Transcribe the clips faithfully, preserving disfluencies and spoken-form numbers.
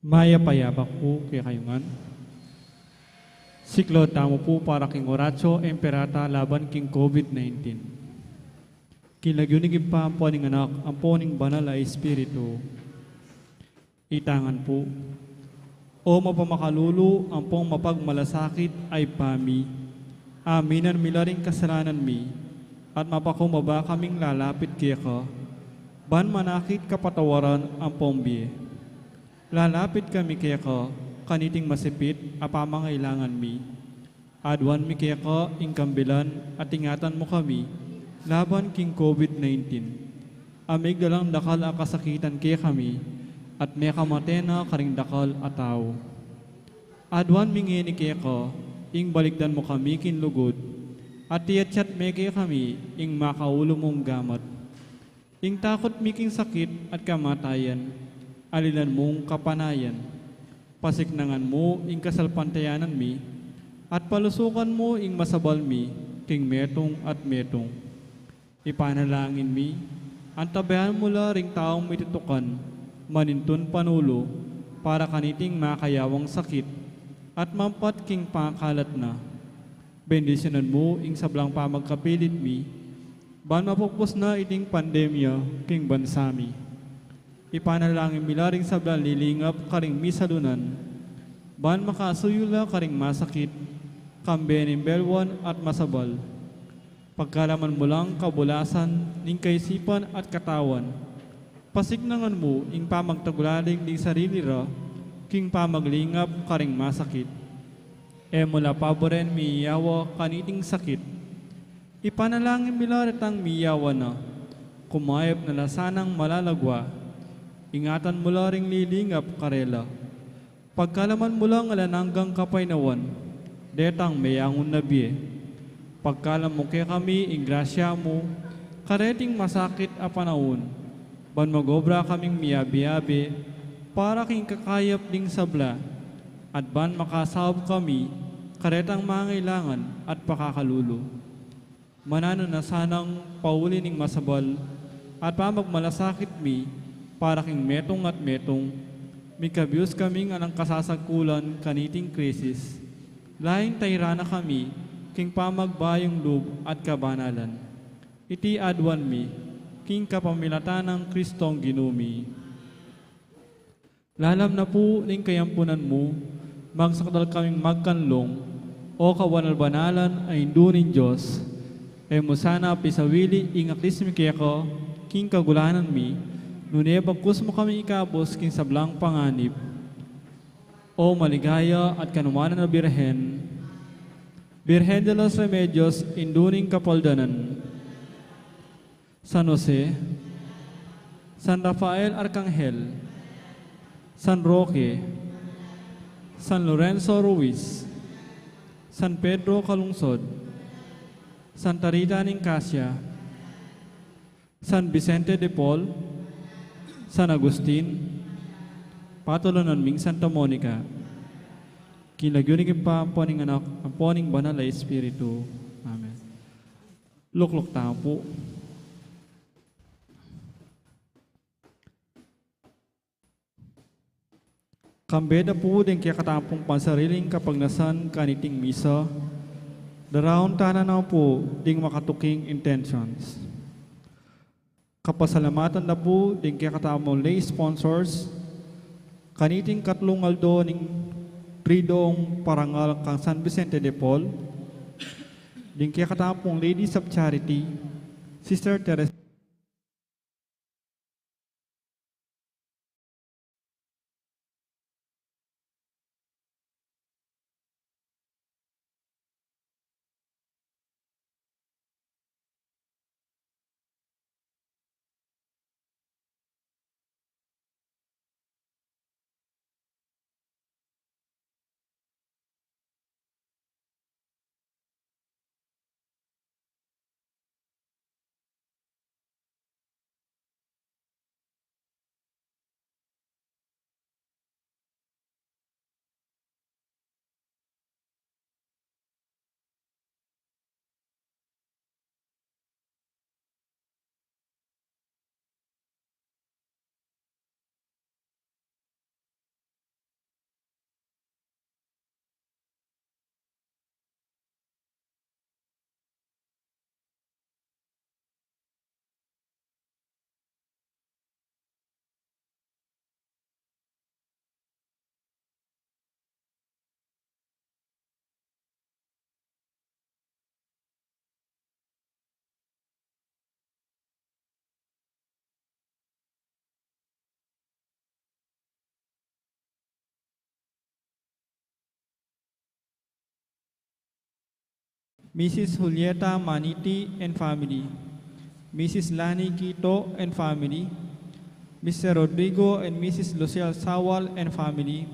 Mayap a yabak pu kekayu ngan. Siklaud tamu pu para king Oratio Imperata laban king COVID nineteen. King lagyu ning Ibpa, ampo ning Anak, ampo ning Banal a Espiritu. Itang ngan pu. O mapamakalulu ampong mapagmalasakit a Ibpa mi, aminan mi la ring kasalanan mi, at mapakumbaba kaming lalapit keka, ban manakit kapatawaran ampong bie. Lalapit kami keka kaniting masipit a pamangailangan mi. Aduan mi keka ing kambilan at ingatan mu kami laban king COVID nineteen. A migdalang dakal a kasakitan kekami at mekamate na karing dakal a tau. Aduan mi ngeni keka ing balikdan mu kami king lugud at iatsat me kekami ing makaulu mung gamat. Ing takut mi king sakit at kamatayan, alilan mung kapanayan. Pasiknangan mu ing kasalpantayanan mi, at palusukan mu ing masabal mi king metung at metung. Ipanalangin mi, antabayanan mu la ring taung mitutukan manintun panulu para kaniting makayawang sakit at mampat king pangakalat na. Bendisyunan mu ing sablang pamagkapilit mi, ban mapupus na iting pandemya king bansa mi. Ipanalangin mi la ring sablang lilingap karing misalunan, ban makasuyu la karing masakit, kambe ning belwan at masabal. Pagkalaman mu lang kabulasan ning kaisipan at katawan, pasiknangan mu ing pamagtagulaling ding sarili ra king pamaglingap karing masakit. E mu la paburen miyawa kaniting sakit. Ipanalangin mi la retang miyawa na, kumayap na la sanang malalagwa. Ingatan mu la ring lilingap karela. Pagkalaman mu lang alang anggang kapaynawan detang meyangun na bie. Pagkalam mu kekami ing grasya mu kareting masakit a panaun, ban magobra kaming miyabe-yabe para king kakayap ding sabla, at ban makasaup kami karetang mangailangan at pakakalulu. Mananu na sanang pauli ning masabal at pamagmalasakit mi para king metung at metung, mikabius kaming alang kasasagkulan kaniting krisis, laing tairan na kami king pamagbayung lub at kabanalan. Iti aduan mi king kapamilatan nang Kristong Ginu mi. Lalam na pu ning kayampunan mu, magsakdal kaming magkanlung, O kabanal-banalan a Indu ning Dios. E mu sana pisawili ing aklis mi keka king kagulanan mi, nune bagkus mu kami ikabus king sablang panganib. O maligaya at kanumanan a Birhen, Birhen de los Remedios, Indu ning Kapaldanan, San Jose, San Rafael Arcangel, San Roque, San Lorenzo Ruiz, San Pedro Calungsod, Santa Rita ning Casia, San Vicente de Paul, San Agustin, patulunan ming Santa Monica. King lagyu ning Ibpa, ampo ning Anak, ampo ning Banal a Espiritu. Amen. Lukluk tamu pu. Kambe da pu ding kekatamung pansariling kapagnasan kaniting misa, daraun tana na pu ding makatuking intentions. Kapasalamatan da pu ding kekatamung lay sponsors kaniting katlung aldo ning Triduong Parangal kang San Vicente de Paul, ding kekatamung Ladies of Charity, Sister Teresa, Missus Julieta Maniti and family, Missus Lani Quito and family, Mister Rodrigo and Missus Lucille Sawal and family,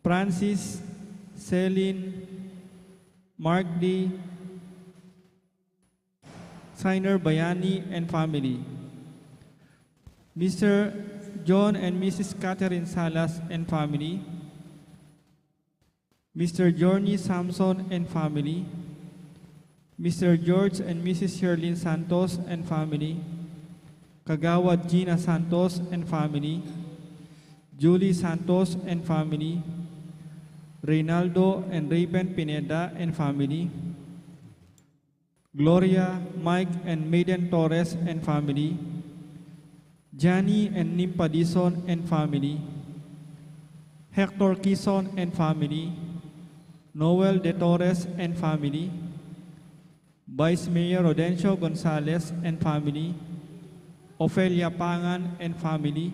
Francis, Celine, Mark D, Signer Bayani and family, Mister John and Missus Catherine Salas and family, Mister Johnny Samson and family, Mister George and Missus Sherlyn Santos and family, Kagawad Gina Santos and family, Julie Santos and family, Reynaldo and Raven Pineda and family, Gloria, Mike, and Maiden Torres and family, Johnny and Nimpa Dizon and family, Hector Quizon and family, Noel De Torres and family, Vice Mayor Rodencio Gonzalez and family, Ofelia Pangan and family,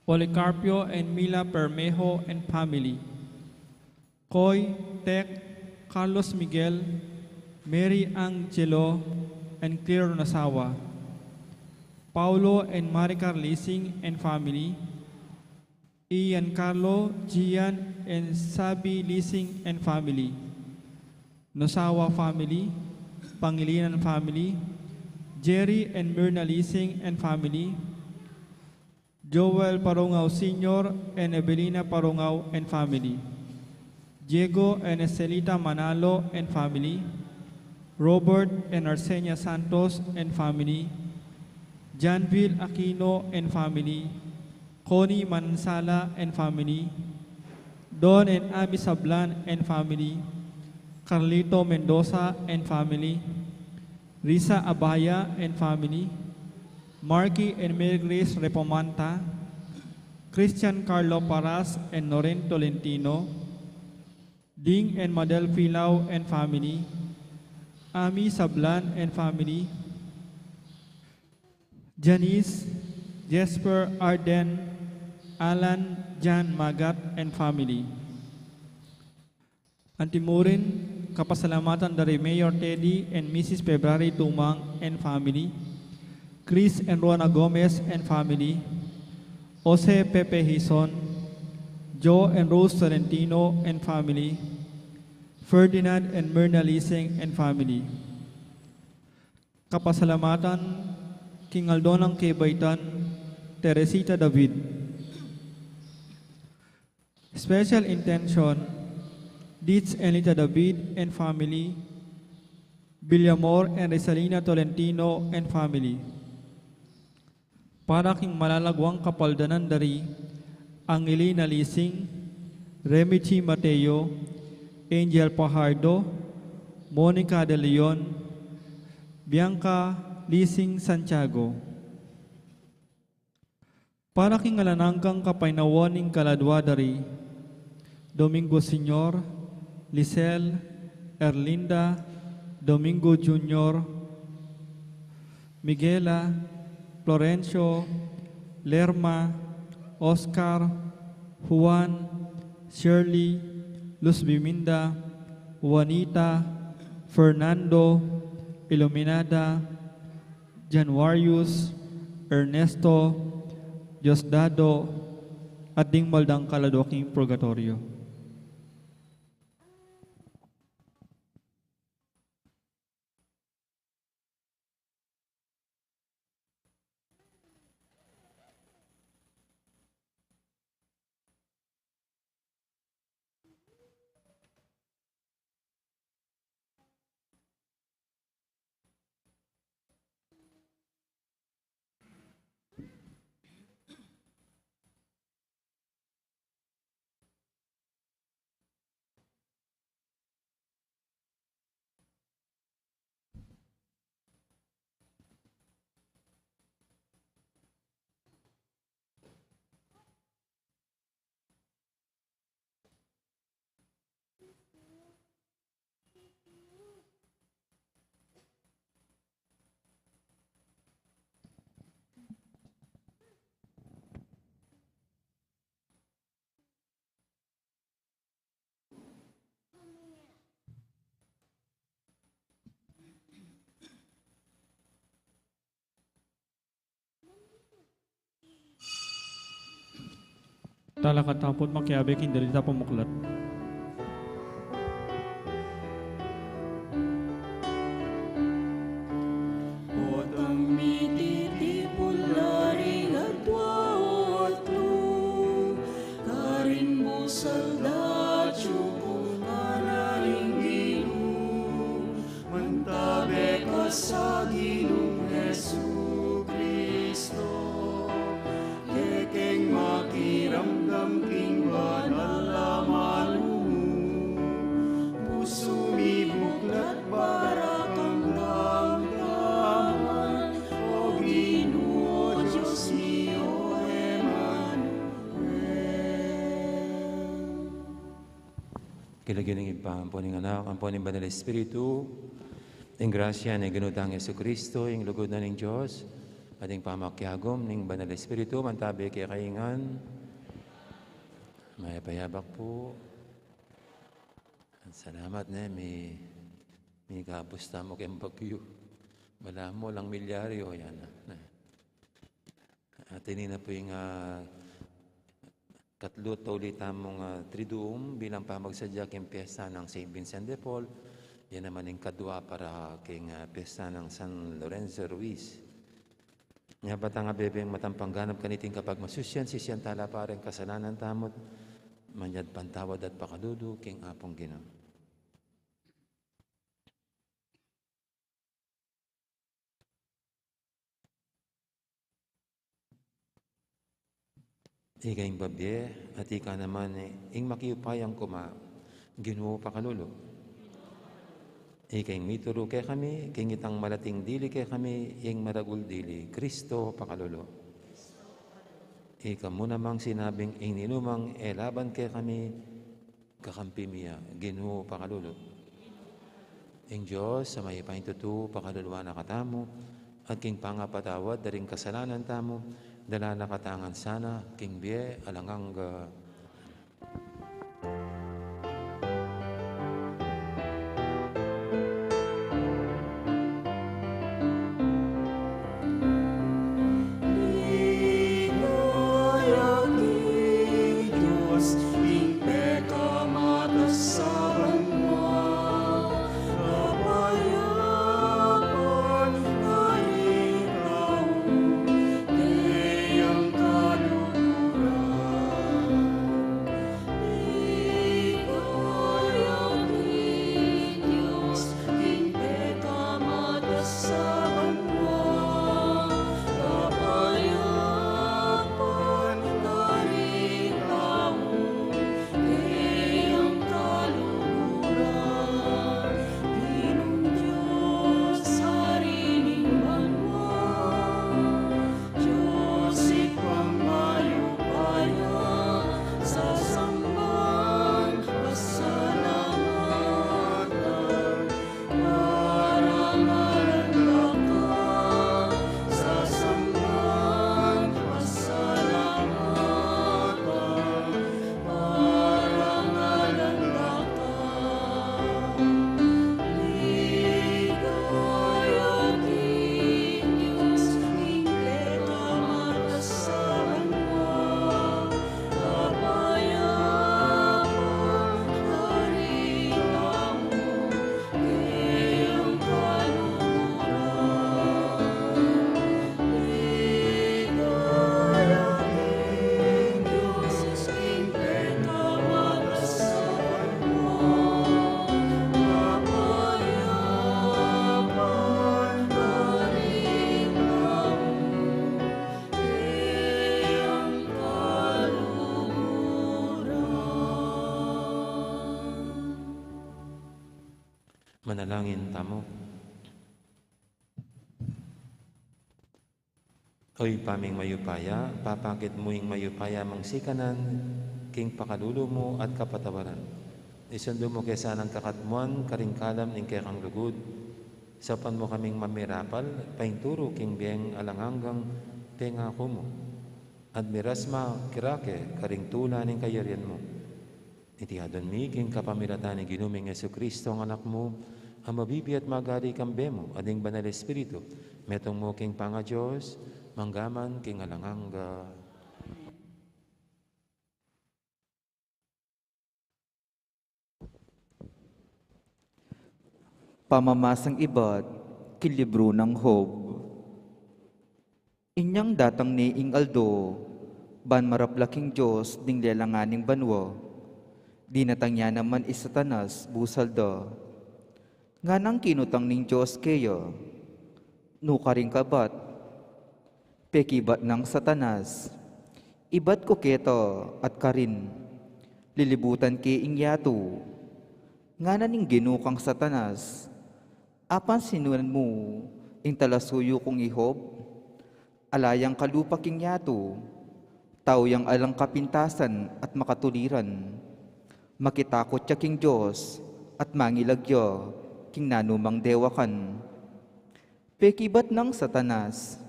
Policarpio and Mila Permejo and family, Koy, Tek, Carlos Miguel, Mary Angelo, and Claire Nosawa, Paulo and Maricar Lising and family, Ian Carlo, Gian and Sabi Lising and family, Nosawa family, Pangilinan family, Jerry and Myrna Lising and family, Joel Parungao Senior and Evelina Parungao and family, Diego and Estelita Manalo and family, Robert and Arsenia Santos and family, Janville Aquino and family, Connie Manansala and family, Don and Abby Sablan and family, Carlito Mendoza and family, Risa Abaya and family, Marky and Mary Grace Repomanta, Christian Carlo Paras and Noreen Tolentino, Ding and Madel Filao and family, Ami Sablan and family, Janice, Jesper, Arden, Alan, Jan Magat and family. Antimurin, kapasalamatan dari Mayor Teddy and Missus February Tumang and family, Chris and Rona Gomez and family, Jose Pepe Hizon, Joe and Rose Tolentino and family, Ferdinand and Myrna Lising and family. Kapasalamatan king aldo nang kebaitan, Teresita David. Special intention, Dids and Lita David and family, Villamor and Rizalina Tolentino and family. Para king malalaguang kapaldanan dari Angelina Lising, Remy G Mateo, Angel Pajardo, Monica De Leon, Bianca Lising Santiago. Para king alang anggang kapaynawan ning kaladua dari Domingo Senior, Lisel, Erlinda, Domingo Junior, Miguela, Florencio, Lerma, Oscar, Juan, Shirley, Luz Biminda, Juanita, Fernando, Iluminada, Januarius, Ernesto, Diosdado, at ding maldang kaladua king purgatoryo. Talakad tamu put makiabe king dalit a pamuklat. Potang mititipul la ring aduaru atlu, karing busal datyu pu ngana ning Ginu, mantabe ka sa Ginung Jesucristo, kekeng makiramdam king banal a manumu, pusu mi buklat para kang damdaman, O Ginu, Dios mi, O Emmanuel. King lagyu ning Ibpa, ampo ning Anak, ampo ning Banal Espiritu, ing grasya ning Ginu tang Jesucristo, ing lugud na ning Dios, at ing pamakiagum ning Banal Espiritu, mantabe kekayu ngan. Mayap a yabak pu. Salamat ne, mi, mi gabus tamu keng bagyu. Balamu alang milyari, o, yan na. At ini na pu ing, ah, katlu at tauli tamung, ah, Triduum bilang pamagsadya king piyesta nang Saint Vincent de Paul. Yan naman ing kadua para king, ah, piyesta nang San Lorenzo Ruiz. Nya ba tang abebeng matampang ganap kaniting kapagmasusyan, sisian tala pa ring kasalanan tamu, manyad pantawad at pakalulu king Apung Ginu. Ika ing babie, at ika naman ing makiupayang kuma, Ginu, pakalulu. Ika ing mituru kekami, king itang malating dili kekami, ing maragul dili, Kristo, pakalulu. Ika mu namang sinabing ing ninumang e laban kekami, kakampi mi ya, Ginu, pakalulu. Ing Dios a mayupayang tutu, pakaluluan na katamu, at king pangapatawad da ring kasalanan tamu, dala na katamu ngan sana king bie alang angga. Dios Ibpang mayupaya, sasamban, pasalamatan, parangalan da ka, sasamban, pasalamatan, parangalan da ka. Manalangin tamu. O Ibpa ming mayupaya, papakit mu ing mayupaya mung sikanan king pakalulu mu at kapatawaran. Isundu mu ke sanang kakatmuan karing kalam ning kekang lugud. Saupan mu kaming mamirapal painturu king bieng alang anggang pengaku mu, at miras ma kirake karing tula ning kayarian mu. Iti adwan mi king kapamilatan ning Ginu ming Jesucristo a Anak mu, a mabibie at magari kambe mu at ning Banal Espiritu, metung mu king pangaDios, mangga man king alang angga. Pamamasang ibat king libru nang Job. Inyang datang ne ing aldo, ban marapla king Dios ding lelangan ning banua. Dinatang ya naman i Satanas, busal da. Nganang kinutang ning Dios keya, nu karin ka bat? Pekibat nang Satanas, ibat ku keta at karin, lilibutan ke ing yatu. Ngana ning Ginu kang Satanas, apansinan mu ing talasuyu kung i Job? Ala yang kalupa king yatu, tau yang alang kapintasan at makatuliran. Makitakut ya king Dios at mangilag ya king nanumang dewakan. Pekibat nang Satanas,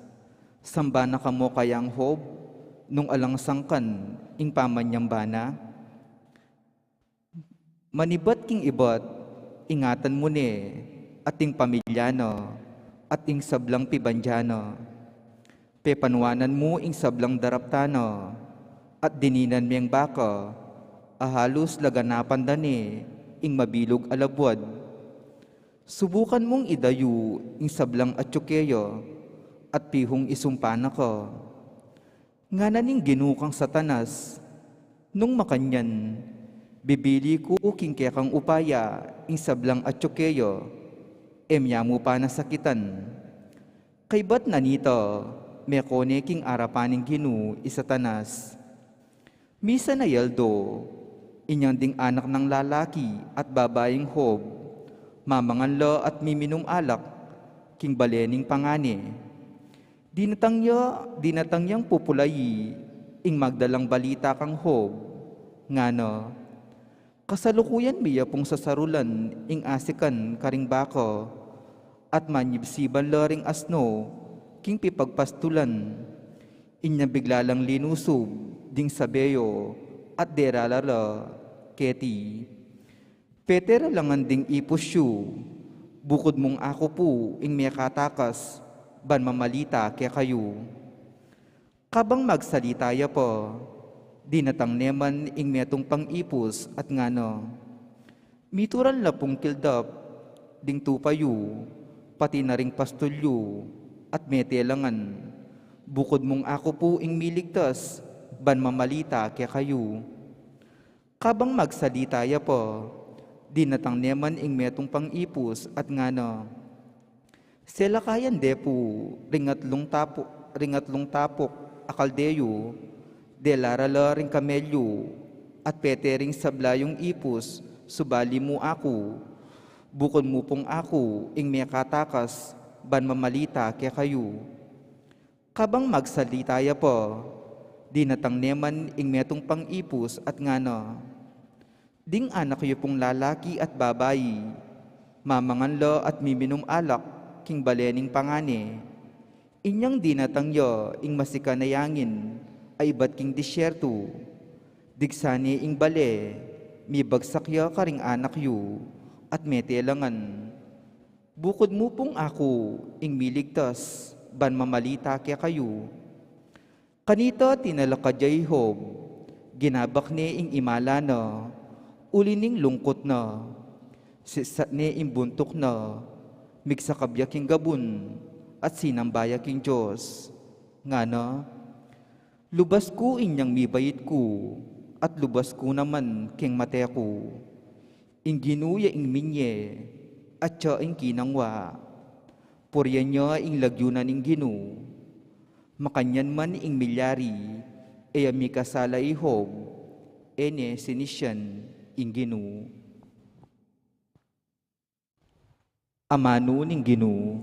samba na kamo kayang Job, nung alang sangkan ing pamanyamba na? Manibat king ibat, ingatan mu ne, at ing pamilya na, at ing sablang pibandian na. Pepanuanan mu ing sablang daraptan na, at dininan meng baka, a halus laganapan da ne ing mabilug a labuad. Subukan mung idayu ing sablang atyu keya, at pihung isumpa na ka. Ngana ning Ginu kang Satanas, nung makanyan, bibili ku king kekang upaya ing sablang atyu keya, e mya mu pa nasakitan. Kaybat na nita, meko ne king arapan ning Ginu i Satanas. Misan a aldo, inyang ding anak nang lalaki at babaing Job, mamangan la at miminum alak king bale ning pangane. Dinatang ya, dinatang yang pupulayi ing magdalang balita kang Job, ngana, kasalukuyan mi ya pung sasarulan ing asikan karing baka, at manyibsiban la ring asno king pipagpastulan. Inya bigla lang linusub ding sabe yu, at derala la keti, pete ra la ngan ding ipus yu, bukud mung aku pu ing mekatakas ban mamalita kekayu. Kabang magsalita ya pa, dinatang ne man ing metung pang ipus at ngana, mituran la pung kildap ding tupa yu, pati na ring pastul yu, at mete la ngan, bukud mung aku pu ing miligtas ban mamalita kekayu. Kabang magsalita ya pa, dinatang ne man ing metung pang ipus at ngana, selakayan de pu ring atlung tapu-, ring atlung tapuk a Kaldeo, delara la ring kamelyu, at pete ring sabla yung ipus, subali mu aku, bukud mu pung aku ing mekatakas ban mamalita kekayu. Kabang magsalita ya pa, dinatang ne man ing metung pang ipus at ngana, ding anak yu pung lalaki at babai, mamangan la at miminum alak king bale ning pangane. Inyang dinatang ya ing masikan a yangin a ibat king disyertu, digsa ne ing bale, mibagsak ya karing anak yu, at mete la ngan, bukud mu pung aku ing miligtas ban mamalita kekayu. Kanita tinalakad ya i Job, ginabak ne ing imala na, uli ning lungkut na, sisat ne ing buntuk na, migsakab ya king gabun, at sinamba ya king Dios. Ngana, lubas ku inyang mibait ku, at lubas ku naman keng mate ku. Ing Ginu ya ing minye, atya ing kinangwa. Purian ya ing lagyu na ning Ginu. Makanyan man ing milyari, e ya mikasala i Job, e ne sinisian ing Ginu. Amanu ning Ginu.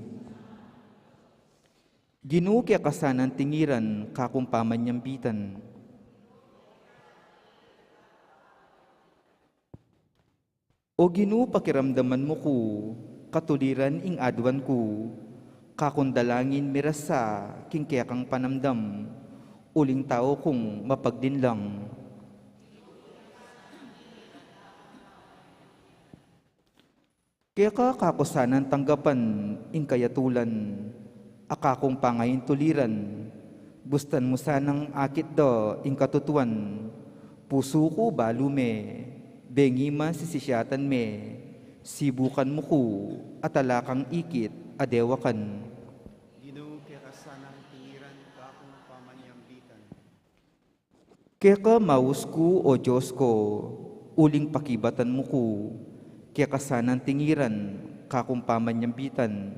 Ginu, keka sanang tingiran, kakung pamanyambitan. O Ginu, pakiramdaman mu ku, katuliran ing aduan ku, kakung dalangin mirasa king kekang panamdam, uling tau kung mapaglinlang. Keka kaku sanang tanggapan ing kayatulan, a kakung pangaintuliran, bustan mu sanang akit da ing katutuan, pusu ku balu me, bengi man sisisyatan me, Sibukan mu ku, at ala kang ikit a dewakan. Ginu, keka sanang tingiran, kakung pamanyambitan. Keka maus ku, o Dios ku, uling pakibatan mu ku, keka sanang tingiran, kakung pamanyambitan.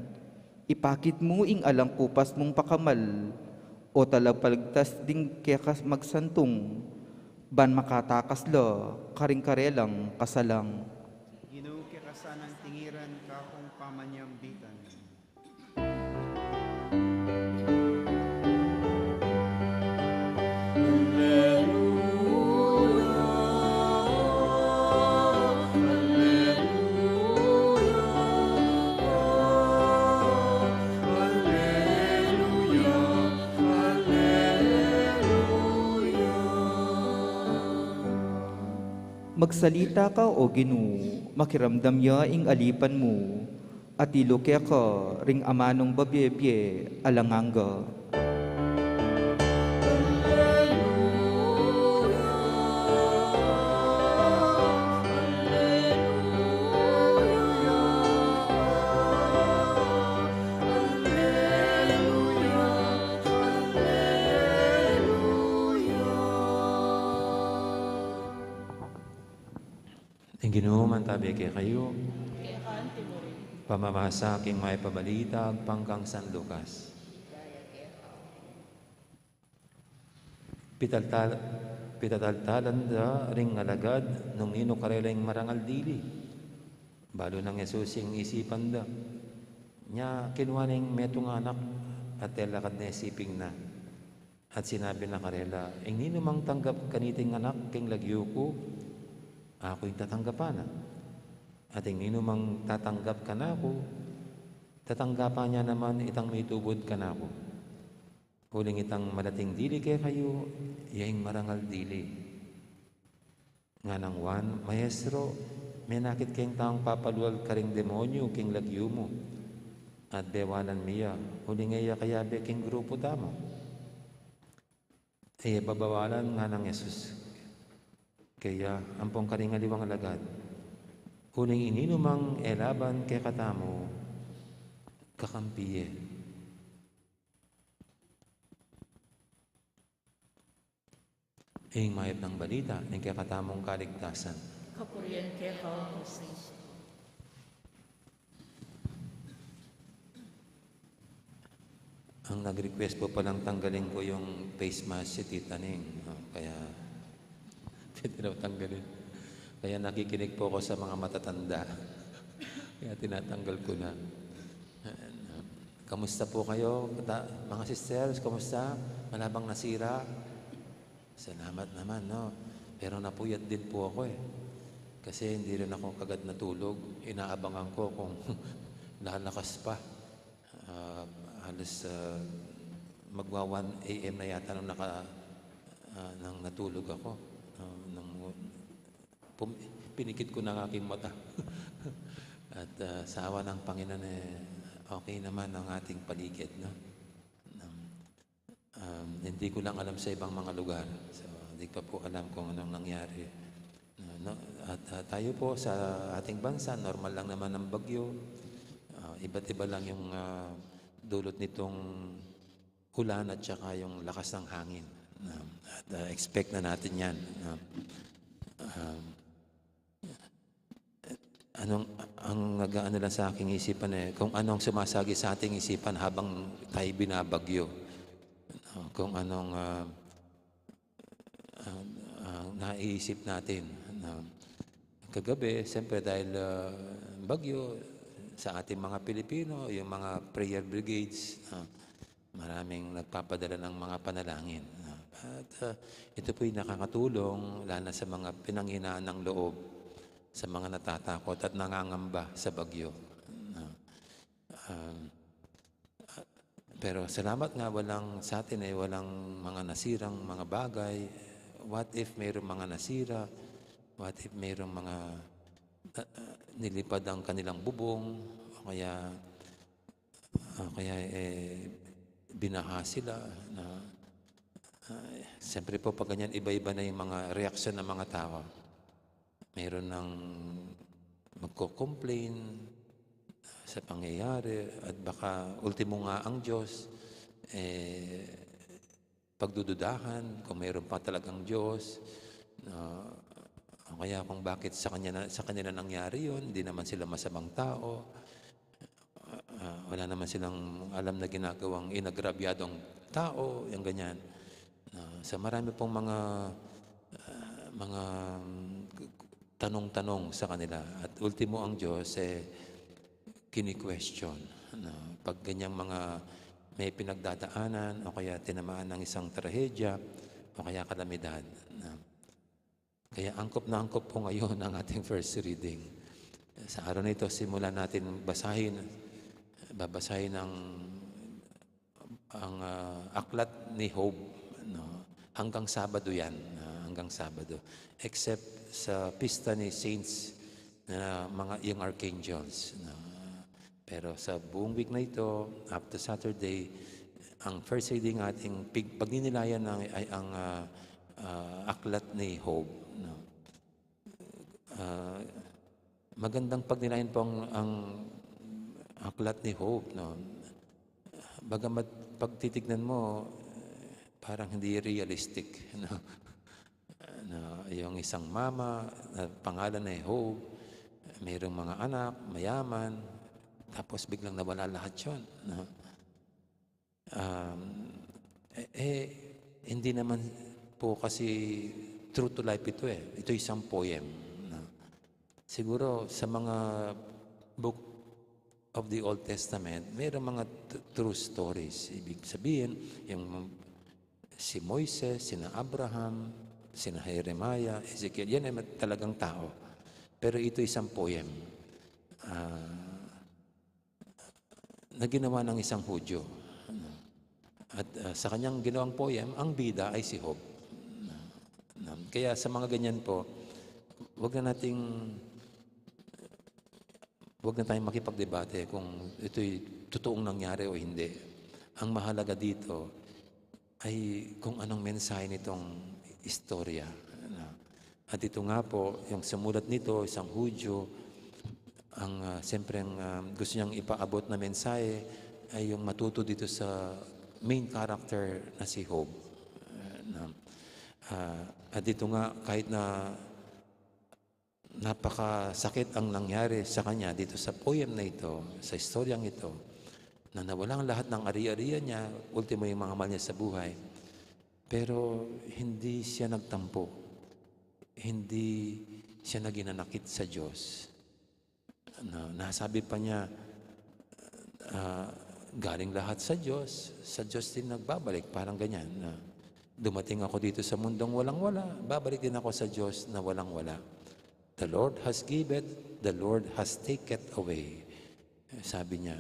Ipakit mu ing alang kupas mung pakamal, o Talapagligtas ding keka magsantung, ban makatakas la karing karelang kasalang. Ginu, keka sanang tingiran, kakung pamanyambitan. Magsalita ka, O Ginu, makiramdam ya ing alipan mu, at ilu keka ring amanung babie-bie alang angga. Ing Ginu mantabi kekayu. Keka anti mu rin. Pamamasa king Mayap a Balita agpang kang San Lucas. Pitaltal-, pitataltalan da ring alagad nung ninu karela ing marangal dili. Balu nang Jesus ing isipan da. Nya kinua ne ing metung a anak at telakad ne siping na. At sinabi na karela, "Ing ninumang tanggap kaniting anak king lagyu ku, aku ing tatanggapan na. At ing ninumang tatanggap kanaku, tatanggapan ya naman itang mitubud kanaku. Uling itang malating dili kekayu, ya ing marangal dili." Nganang Juan, "Maestro, menakit keng taung papalual karing demonyu king lagyu mu, at bewalan mi ya, uling e ya kayabe king grupu tamu." "E ye babawalan," nganang Jesus keya, "ampong karing aliwang alagad. Uling ing ninumang e laban kekatamu, kakampi ye." Ing mayap nang balita ning kekatamung kaligtasan. Kapurian keka, O Kristo. Ang nag-request po palang tanggalin ko yung face mask si Tita Ning, no? Kaya pwede raw tanggalin. Kaya nakikinig po ako sa mga matatanda. Kaya tinatanggal ko na. Ayan, ah. Kamusta po kayo, kata-, mga sisters? Kamusta? Wala bang nasira? Salamat naman, no? Pero napuyat din po ako, eh. Kasi hindi rin ako kagad natulog. Inaabangan ko kung lalakas pa. Ah, halos, ah, magwa one A M na yata nung naka-, ah, nung natulog ako. Ah, nung pum-, pinikit ko na ang aking mata. At, ah, sa awa ng Panginoon, eh, okay naman ang ating paligid, no? Um, um, hindi ko lang alam sa ibang mga lugar. So, hindi pa po alam kung anong nangyari. No, no? At, ah, tayo po sa ating bansa, normal lang naman ang bagyo. Ah, iba't iba lang yung, ah, dulot nitong ulan at saka yung lakas ng hangin. Um, at, ah, expect na natin yan. Um, um, Anong, ang nag-aano lang sa aking isipan, eh, kung anong sumasagi sa ating isipan habang tayo binabagyo. Ah, kung anong, ah, ah, ah, naiisip natin. Na kagabi, siyempre dahil, ah, bagyo, sa ating mga Pilipino, yung mga prayer brigades, ah, maraming nagpapadala ng mga panalangin, no? At, ah, ito po'y nakakatulong, lalo na sa mga pinanghinaan ng loob, sa mga natatakot at nangangamba sa bagyo, no? Um, ah, pero salamat nga walang, sa atin ay walang mga nasirang mga bagay. What if mayroong mga nasira? What if mayroong mga, ah, ah, nilipad ang kanilang bubong? O kaya ah, kaya, eh, binaha sila na, ah, siyempre po, pag ganyan, iba-iba na yung mga reaksyon ng mga tao. Meron ng magko-complain sa pangyayari, at baka ultimo nga ang Diyos, eh, pagdududahan kung mayroon pa talagang Diyos, na, o kaya kung bakit sa kanya na, sa kanila nangyari yun, hindi naman sila masamang tao, ah, wala naman silang alam na ginagawang inagrabyadong tao, yung ganyan. Na, sa marami pong mga, ah, mga, mm, tanong-tanong sa kanila. At ultimo ang Diyos, eh, kini-question. Ano, pag ganyang mga may pinagdadaanan o kaya tinamaan ng isang trahedya o kaya kalamidad. Na, kaya angkop na angkop po ngayon ang ating first reading. Sa araw na ito, simulan natin basahin, babasahin ang, ang, ah, aklat ni Job, no? Hanggang Sabado yan, ah, hanggang Sabado. Except sa pista ni Saints na mga young archangels, no? Pero sa buong week na ito, up to Saturday, ang first reading ating pig-, pagninilayan ng, ay ang, ah, ah, aklat ni Job, no? Ah, magandang pagnilayan po ang, ang aklat ni Job, no? Bagamat pagtitignan mo, parang hindi realistic, no? Na yung isang mama, na pangalan ay Job, mayroong mga anak, mayaman, tapos biglang nawala lahat yun, no? Um, eh, eh, hindi naman po kasi true to life ito eh. Ito isang poem, no? Siguro sa mga book of the Old Testament, mayroong mga t-, true stories. Ibig sabihin, yung si Moises, sina Abraham, sina Jeremiah, Ezekiel, yan ay mat-, talagang tao. Pero ito isang poem. Ah, na ginawa ng isang Hudyo. Ano? At, ah, sa kanyang ginawang poem, ang bida ay si Job. Na, na, kaya sa mga ganyan po, wag na nating, wag na tayong makipagdebate kung ito'y totoong nangyari o hindi. Ang mahalaga dito, ay kung anong mensahe nitong istorya. Ano? At ito nga po, yung sumulat nito, isang Hudyo, ang, ah, siyempre, ang, ah, gusto niyang ipaabot na mensahe ay yung matuto dito sa main character na si Job. Ah, na, ah, at dito nga, kahit na napakasakit ang nangyari sa kanya dito sa poem na ito, sa istoryang ito, na nawala ang lahat ng ari-arian niya, ultimo yung mga mahal niya sa buhay. Pero hindi siya nagtampo. Hindi siya naginanakit sa Diyos. Na, nasabi pa niya, ah, "Galing lahat sa Diyos, sa Diyos din nagbabalik," parang ganyan. Na, "Dumating ako dito sa mundong walang-wala, babalik din ako sa Diyos na walang-wala. The Lord has given, the Lord has taken away." Sabi niya,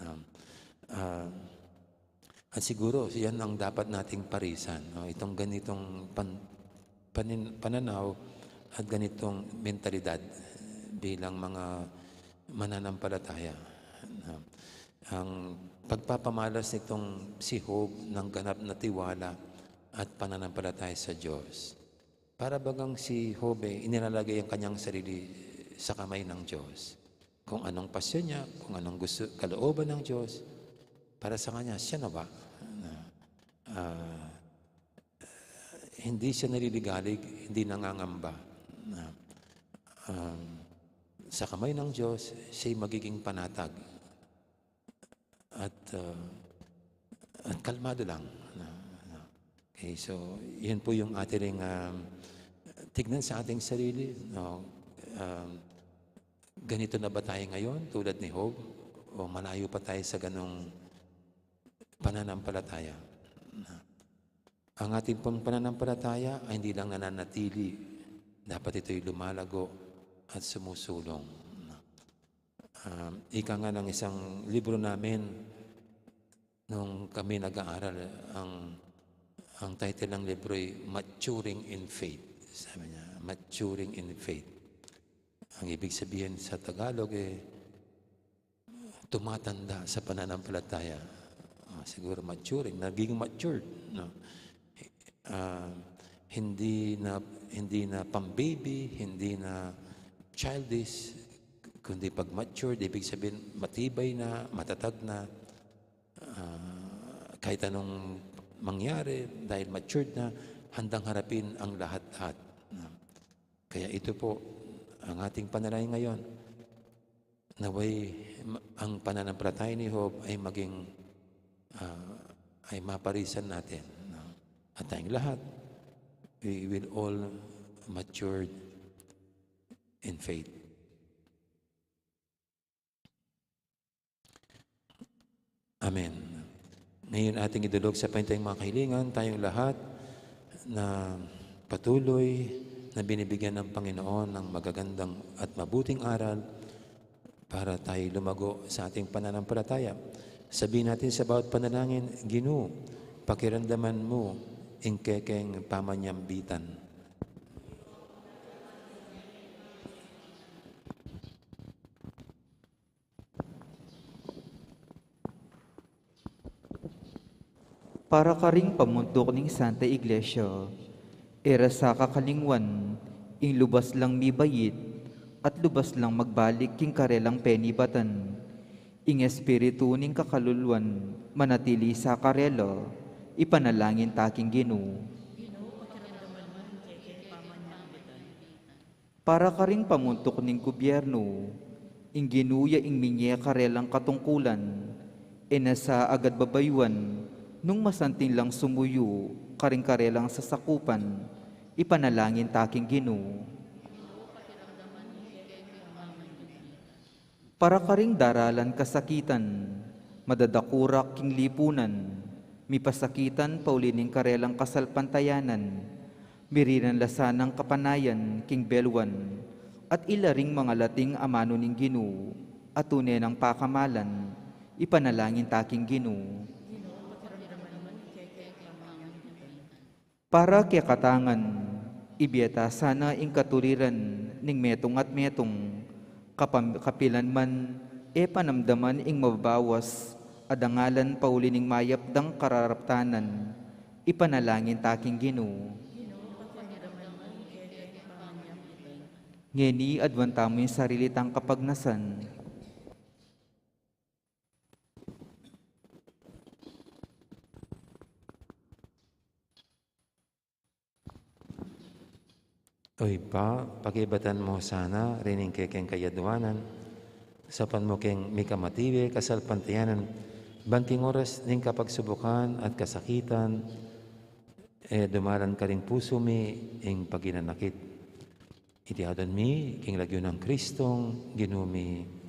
um, ah, at siguro, yan ang dapat nating parisan, no? Itong ganitong pan-, panin-, pananaw at ganitong mentalidad bilang mga mananampalataya, no? Ang pagpapamalas nitong si Job ng ganap na tiwala at pananampalataya sa Diyos. Para bagang si Job, eh, inilalagay ang kanyang sarili sa kamay ng Diyos. Kung anong pasyon niya, kung anong gusto, kalooban ng Diyos, para sa kanya, siya na ba? Na, ah, hindi siya naliligalig, hindi nangangamba. Na, um, sa kamay ng Diyos, siya'y magiging panatag. At, uh, at kalmado lang. Na, na. Okay, so, yun po yung ating, um, tignan sa ating sarili, no? Um, ganito na ba tayo ngayon, tulad ni Job? O malayo pa tayo sa ganong pananampalataya? Na, ang ating pong pananampalataya ay hindi lang nananatili. Dapat ito'y lumalago at sumusulong. Na, um, ika nga ng isang libro namin, nung kami nag-aaral, ang, ang title ng libro ay Maturing in Faith. Sabi niya, "Maturing in Faith." Ang ibig sabihin sa Tagalog, eh, tumatanda sa pananampalataya. Ah, siguro maturing, naging matured, no? Ah, hindi na, hindi na pang-baby, hindi na childish, kundi pag matured, ibig sabihin, matibay na, matatag na, ah, kahit anong mangyari, dahil matured na, handang harapin ang lahat-lahat. Kaya ito po ang ating panalangin ngayon. Naway ma-, ang pananampalataya ni Job ay maging, ah, ay maparisan natin, no? At tayong lahat, we will all matured in faith. Amen. Ngayon, ating idulog sa pahintayang mga kahilingan, tayong lahat na patuloy na binibigyan ng Panginoon ng magagandang at mabuting aral para tayo lumago sa ating pananampalataya. Sabihin natin sa bawat panalangin, "Ginu, pakiramdaman mu ing kekeng pamanyambitan." Para karing pamunduk ning Santa Iglesia, e ra sa kakalingwan ing lubas lang mibait at lubas lang magbalik king karelang penibatan. Ing espiritu ning kakaluluan manatili sa karela, ipanalangin ta king Ginu. Para karing pamuntuk ning gubyernu, ing Ginu ya ing minye karelang katungkulan, e na sa agad babayuan nung masanting lang sumuyu karing karelang sasakupan, ipanalangin ta king Ginu. Para karing daralan kasakitan, madadakurak king lipunan, mipasakitan pauli ning karelang kasalpantayanan, mirinan la sanang kapanayan king belwan, at ila ring mangalating amanu ning Ginu, a tune nang pakamalan, ipanalangin ta king Ginu. Para kekatang ngan, ibie ta sana ing katuliran ning metung at metung, kapam-, kapilan man e panamdaman ing mababawas a dangalan pauli ning mayap dang kararaptanan, ipanalangin ta king Ginu. Ngeni, aduan tamu ing sarili tang kapagnasan. O Ibpa, pakibatan mu sana rin ing kekeng kayaduanan, saupan mu keng mikamatiwe kasalpantayanan, ban king oras ning kapagsubukan at kasakitan, e dumalan karing pusu mi ing paginanakit. Iti adwan mi king lagyu nang Kristong Ginu mi.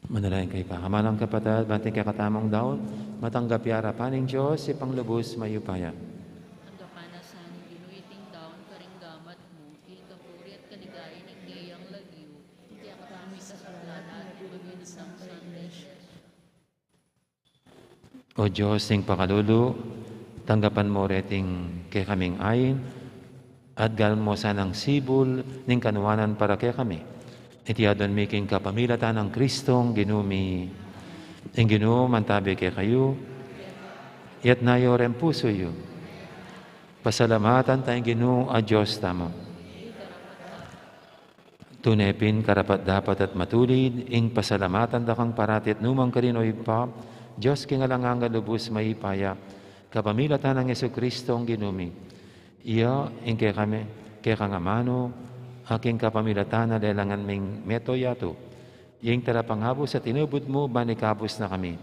Manalangin kayu, pakamalan kung kapatad, ban king kekatamung daun, matanggap ya arapan ning Dios, Ibpang lubus mayupaya. Tanggapan na sa ning Ginu iting daun karing gamat mu, king kapurian at kaligayan ning keyang lagyu, king kekatamung O Dios ning pakalulu, tanggapan mu reting kekaming ain, at gawan mu sanang sibul ning kanuanan para kekami. Iti adwan mi king kapamilatan nang Kristong Ginu mi. Ing Ginu mantabi kekayu. Iyatas yu ring pusu yu. Pasalamatan taya ing Ginu a Dios tamu. Tune pin karapat-dapat at matulid ing pasalamatan da kang parati at nu man karin, o Ibpa, Dios king alang angga, lubus mayupaya, kapamilatan nang Jesucristo a Ginu mi. Iya ing kekami, kekang amanu, a king kapamilatan na lelangan ming meto yatu. Iya ing talapangabus a tinubud mu, ban ikabus na kami.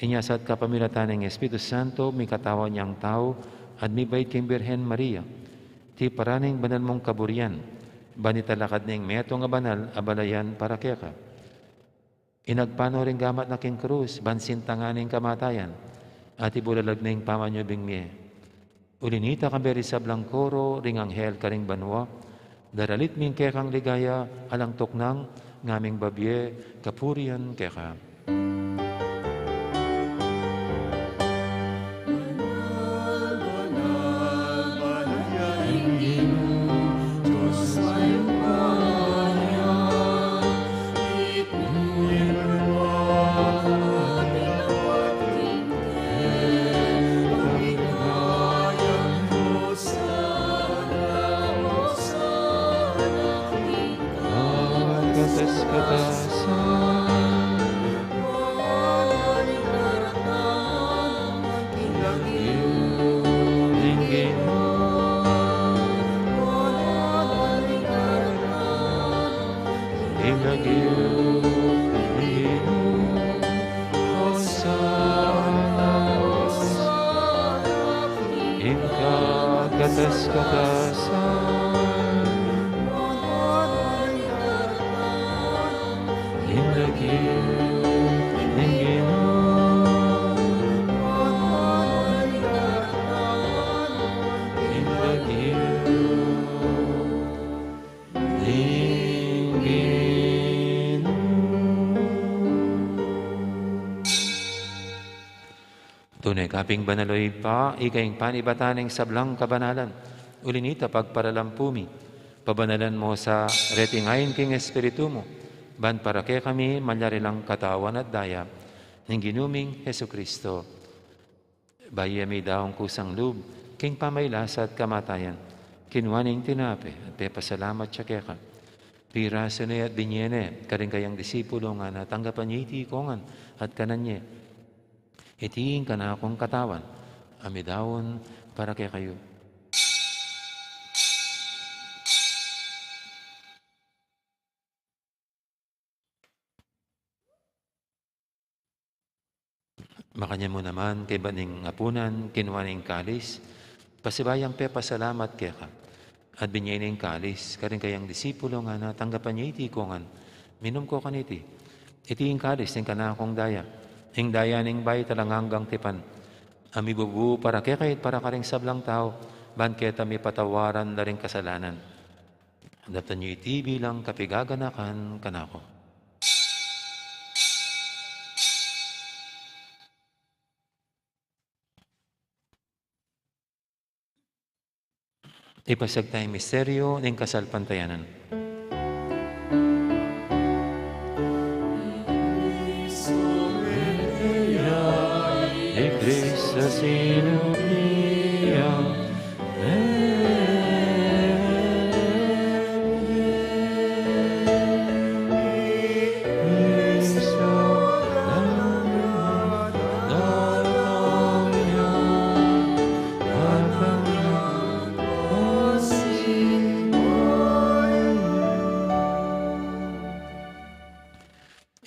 Inya sa at kapamilatan ning Espiritu Santo, mikatawan yang tau, at mibait king Birhen Maria. Tiparan ning banal mung kaburian, ban italakad ne ing metung a banal a balayan para keka. Inagpang no ring gamat na king krus, ban sintangan ing kamatayan, at ibulalag ne ing pamanyubling mie. Uli nita, kayabe ring sablang koro ring anghel karing banua, daralit mi ing kekang ligaya, alang tuknang ngaming babie kapurian keka. Ing kakatas-katasan. Ing lagyu ning Ginu. Ing lagyu ning Ginu. Tune ka pin banal, o Ibpa, ika ing panibatan ning sablang kabanalan. Uli nita, pagparalampu mi, pabanalan mu sa reting ain king Espiritu mu, ban para kekami malyari lang katawan at daya ning Ginu ming Jesucristo. Bayu ya midaun kusang lub king pamagkasakit at kamatayan, kinua ne ing tinape at pepasalamat ya keka. Pirasu ne at binie ne karing kayang disipulo, ngana, tanggapan ye iti ikongan at kanan ye. Iti ing kanakung katawan a midaun para kekayu. Makanyan mu naman, kaybat ning apunan, kinua ne ing kalis, pasibayu yang pepasalamat keka, at binie ne ing kalis karing kayang disipulo, ngana, tanggapan ye iti ikongan, minum ko kaniti. Iti ing kalis ning kanakung daya, ing daya ning bayu at alang anggang tipan, a mibubu para kekayu at para karing sablang tau, ban keta mipatawaran la ring kasalanan. Daptan yu iti bilang kapaganakan kanaku. Ipasiag taya ing misteryu ning kasalpantayanan. I Kristu sinumpingan.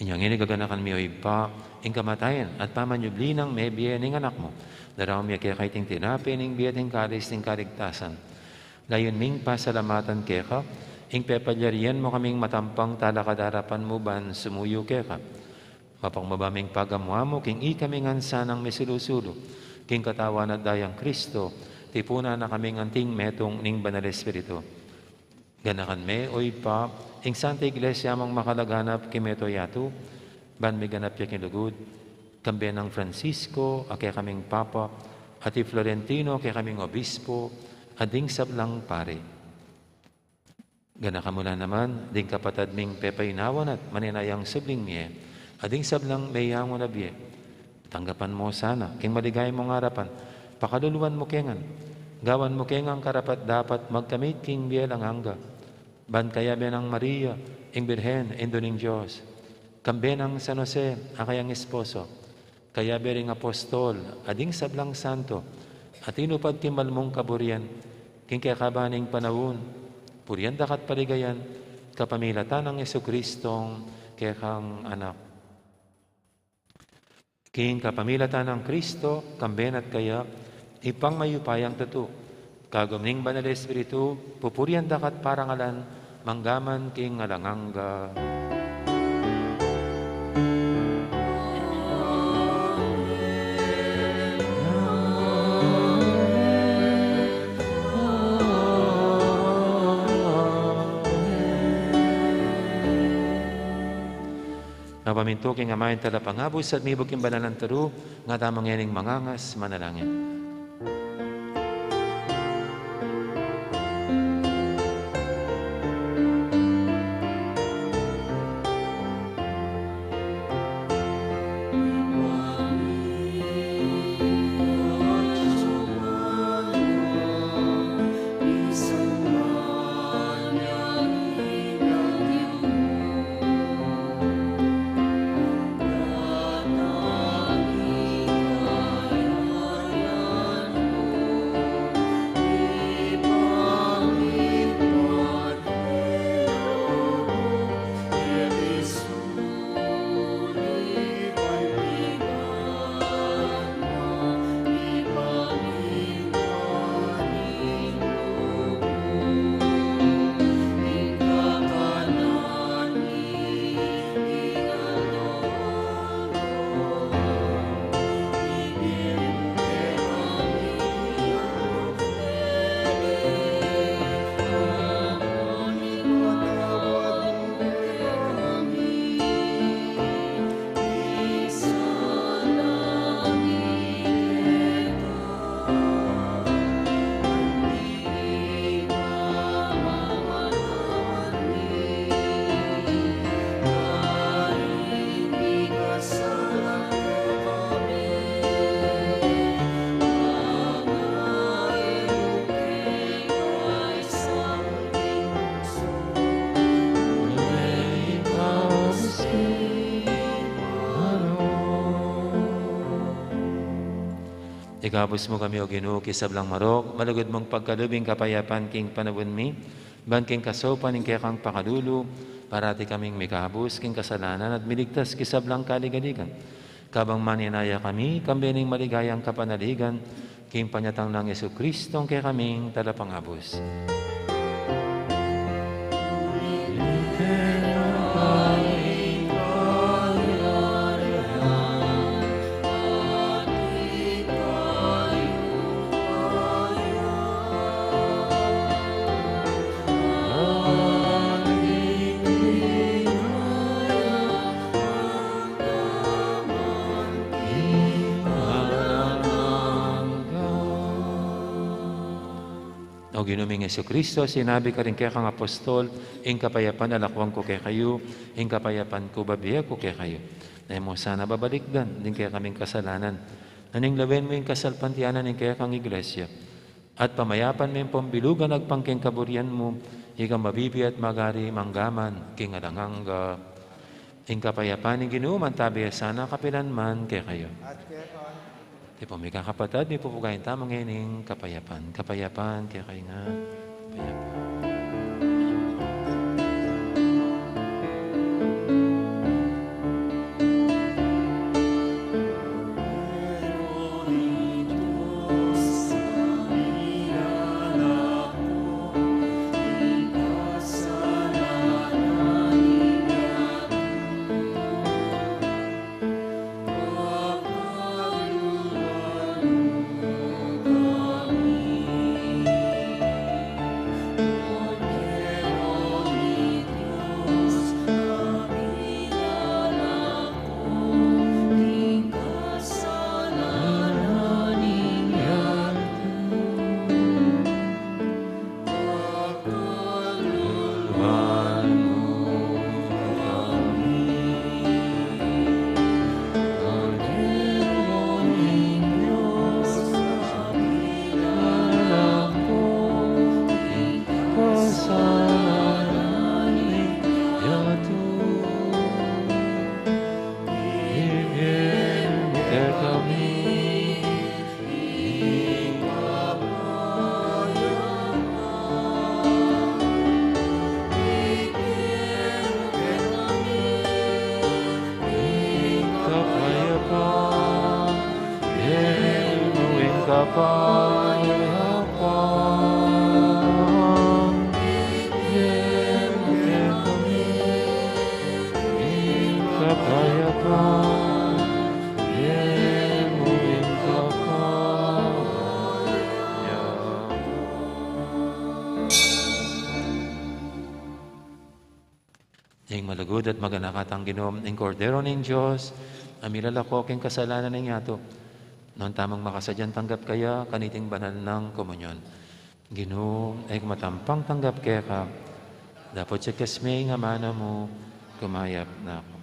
Inya ngeni gaganakan mi, o Ibpa, ing kamatayan at pamanyubli nang mebie ning Anak mu. Daraun mi keka iting tinape ning bie at ing kalis ning kaligtasan. Layun ming pasalamatan keka ing pepalyarian mu kaming matampang talakad king arapan mu ban sumuyu keka. Mapakmabamu ing pagamu-amu king ikami ngan sanang misulu-sulu king katawan at dayang Kristo, tipunan na kaming anting metung ning Banal Espiritu. Ganakan me, o Ibpa, ing Santa Iglesia mung makalaganap king mabilug a yatu, Ban miganap ya king lugud, kambe nang Francisco, a kekaming Papa, at i Florentino, a kekaming Obispo, at ding sablang pari. Ganaka mu la naman ding kapatad ming pepaynawan at maninayang subling mie, at ding sablang meyangu na bie. Tanggapan mu sana king maligaya mung arapan, pakaluluan mu ke ngan, gawan mu ke ngan karapat-dapat magkamit king bie alang angga. Ban kayabe nang Maria, ing Birhen, Indu ning Dios, kambe nang San Jose, a kayang esposo, kayabe ring apostol, at ding sablang santo, a tinupad king mal mung kaburian, king kekaban ning panaun, purian da ka at paligayan, kapamilatan nang Jesucristong kekang Anak. King kapamilatan nang Kristo, kambe na at kaya, Ibpang mayupayang tutu, kagum ning Banal Espiritu, pupurian da ka at parangalan, mangga man king alang angga. Mapamintu king Ama ing Talapangabus at mibug king banal nang turu, nga tamu ngening mangangas manalangin. Ikabus mu kami, O Ginu, king sablang marok, malugud mung pagkalub ing kapayapan king panaun mi, ban king kasaupan ning kekang pakalulu, parati kaming mikabus king kasalanan at miligtas king sablang kaligaligan. Kabang maninaya kami, kambe ning maligayang kapanaligan, king panyatang nang Jesucristong kekaming Talapangabus. O Ginu ming Jesucristo, sinabi karing kekang apostol, ing kapayapan lakuan ku kekayu, ing kapayapan ku bibie ku kekayu. E mu sana babalikdan ding kekaming kasalanan, nune lawen mu ing kasalpantayanan ning kekang Iglesia. At pamayapan me ing pambilugan agpang king kaburian mu, ikang mabibie at magari mangga man king alang angga. Ing kapayapan ning Ginu mantabi ya sana kapilan man kekayu. At kekayu. Tipun mi kakapatad, mipupugayan tamu ngening kapayapan. Kapayapan kekayu ngan. Kapayapan. Kapayapan, ibie mu kekami ing kapayapan, ibie mu ing kapayapan. Ing malugud at maganaka tang Ginu, ing Kordero ning Dios, a milalako king kasalanan ning yatu. Nuan tamung makasadyang tanggap kaya kaniting banal nang komunyon. Ginu, e ku matampang tanggap keka, dapot sa kasmi ing amanu mu, kumayap na ku.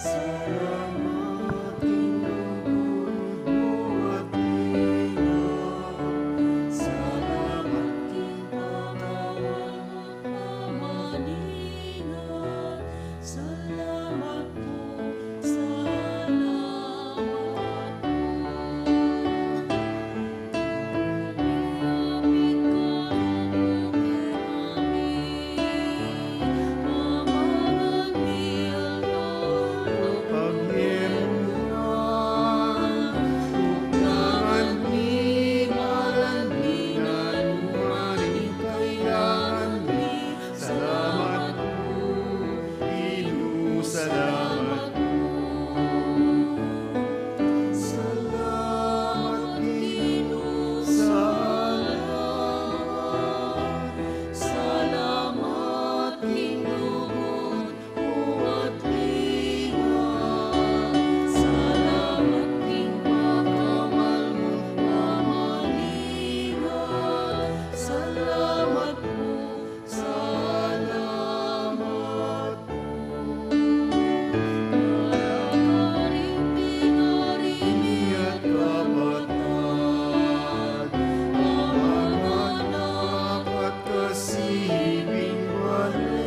Salamat, Ginu. Salamat, Ginu. Salamat, Ginu. Salamat, Ginu. Salamat, Ginu. Salamat, Ginu. Salamat. Karing pinari mi at kapatad, amanganak at kasibing bale,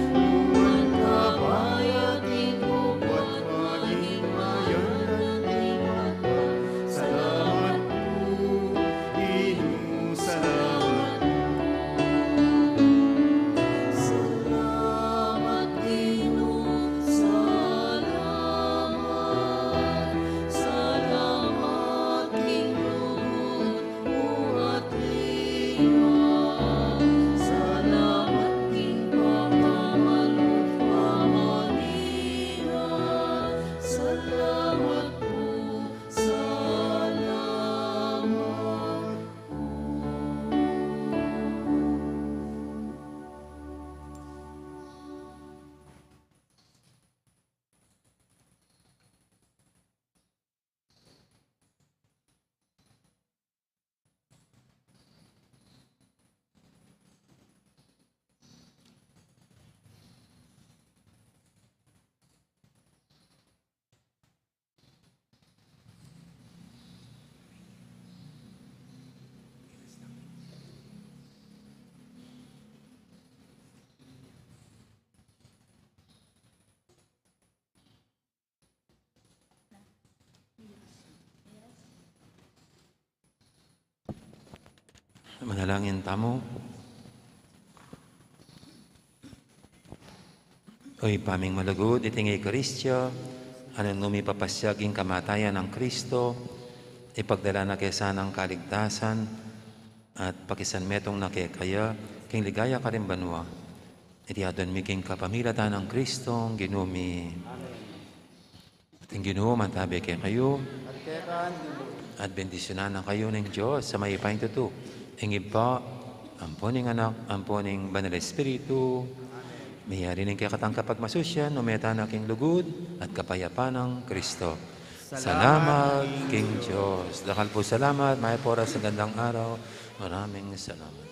nuan ka bayating kupat maging mayan at lipat. Salamat pu, Ginu, salamat. Salamat, Ginu, salamat. Salamat, Ginu, at linya. Salamat, Ginu, pamalu, pamalinya. Salamat pu, salamat. Manalangin tamu. O Ibpa ming malugud, iting Eukaristia, a nung mipapasiag ing kamatayan nang Kristo, ipagdala na ke sanang kaligtasan, at pakisanmetung na kekaya king ligaya karing banua. Iti adwan mi king kapamilatan nang Kristong Ginu mi. Amen. At ing Ginu mantabi kekayu. At keka naman. At bendisyunan na kayu ning Dios a mayupayang tutu, ing Ibpa, ampo ning Anak, ampo ning Banal Espiritu. Amen. Meyari ning kekatang kapagmasusyan, ume tana king lugud at kapayapan nang Kristo. Salamat. Salamat king Dios. Dakal pung salamat, mayap a oras, magandang araw. Maraming salamat.